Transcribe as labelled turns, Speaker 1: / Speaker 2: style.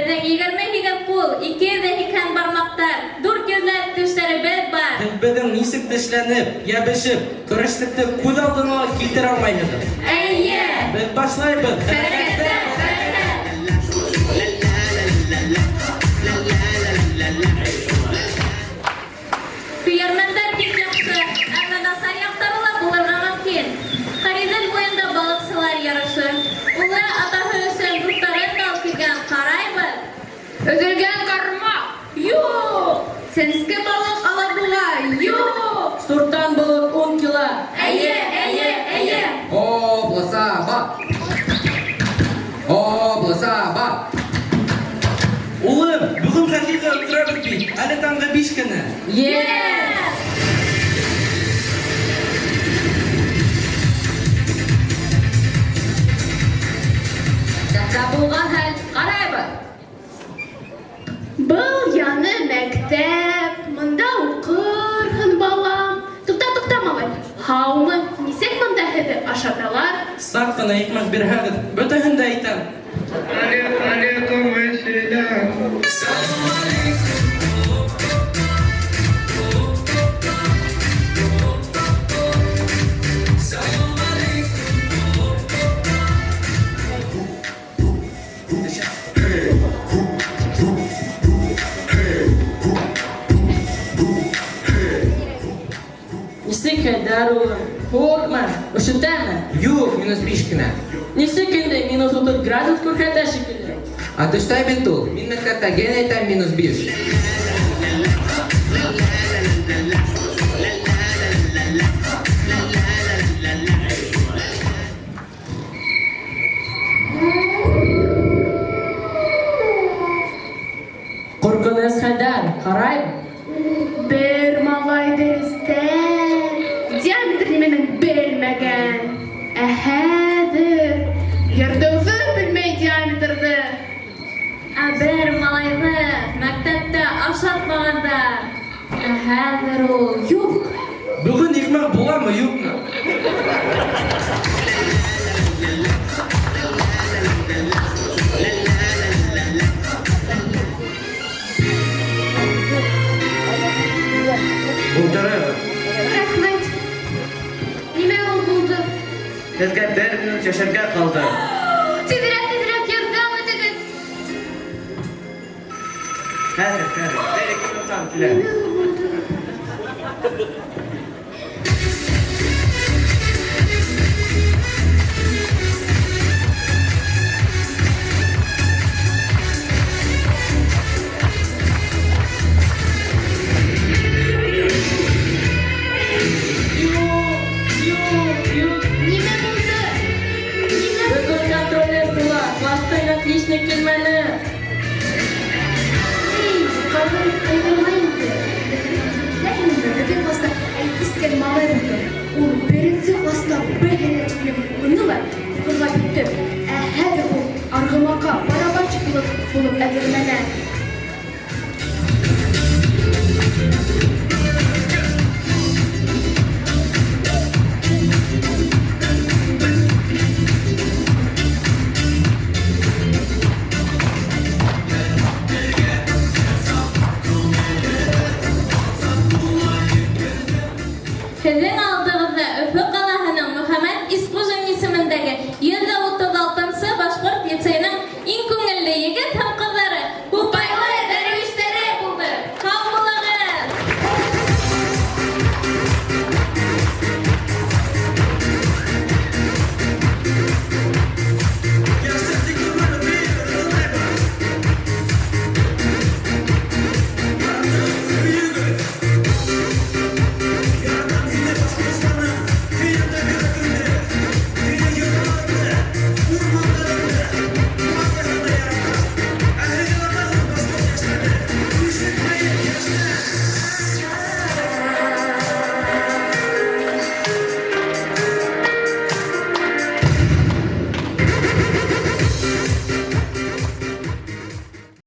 Speaker 1: Беҙҙең 28 ҡул, 280 бармаҡтар, 400 ләп тештәребеҙ бар.
Speaker 2: Һеҙ беҙҙең нисек тешләнеп, йәбешеп, көрәштекте күҙ алдына ла килтерә алмайһығыҙ.
Speaker 1: Эйе!
Speaker 2: Беҙ башлайбыҙ.
Speaker 1: Хәрәкәттә бәрәкәт! Көйәрмәндәр бик яҡшы, әммә насар яҡтары ла булырға мөмкин. Ҡариҙел буйында балыҡсылар ярышы. Улы атаһы өсөн дуҫтарын да алып килгән. Ҡарайбыҙ.
Speaker 3: Өҙөлгән ҡармаҡ!
Speaker 1: Юҡ! Сәнске балыҡ алабуға! Юҡ!
Speaker 4: Суртан балыҡ 10 кило.
Speaker 1: Эйе, эйе, эйе!
Speaker 5: Обласаба! Обласаба!
Speaker 2: Улым, бөгөн хоккейға өлгөрәбеҙ бит. Әле таңғы 5 кенә.
Speaker 4: Yes!
Speaker 3: Сәхтә булған хәл, ҡарайбыҙ.
Speaker 6: Был яны мәктәп, мында уҡырһың, балам. Туҡта, туҡта, малай. Һаумы? Нисек мында һеҙҙе ашаталар?
Speaker 2: Саҡ ҡына икмәк бирһәгеҙ, бөтәһен дә әйтәм.
Speaker 7: Алейкум ассалам.
Speaker 4: Нисек хәлдәр, улым? Һыуыҡмы? Өшөтәме?
Speaker 5: Юҡ, -5 кенә.
Speaker 4: Нисек инде -30 градус күрһәтә шикелле?
Speaker 5: А төштә бит ул. Мин мәктәптә гел әйтәм -5.
Speaker 4: Ҡурҡыныс хәлдәр, ҡарайбыҙ.
Speaker 6: Бер малай дәрестә диаметр нимәнен белмәгән. Ә хәҙер Йыртыуҙы белмәй диаметрҙы.
Speaker 1: Ә бер малайҙы мәктәптә ашатмағандар. Ә хәҙер ул юҡ.
Speaker 2: Бөгөн икмәк буламы, юҡмы?
Speaker 7: Булдырығыҙ.
Speaker 6: Рәхмәт. Нимә ул булды?
Speaker 7: Һеҙгә бер минут йәшәргә ҡалды.
Speaker 6: Тиҙерәк, тиҙерәк ярҙам итегеҙ.
Speaker 7: Хәҙер, хәҙер. Бер-ике минуттан киләм.
Speaker 6: Нимә ул булды?
Speaker 4: Юҡ, юҡ, юҡ.
Speaker 6: Нимә булды? Нимә?
Speaker 4: Бөгөн контроль була. Кластан отличник килмәне.
Speaker 6: Эй, ҡайғыр, ҡайғырма инде. Беләһеңме, беҙҙең класта Айгиз тигән малай булды. Ул беренсе класта Б һәнә тиклем уҡыны ла, уҡырға бөттө. Ә хәҙер ул арғымаҡҡа барабанщик булып әҙерләнә.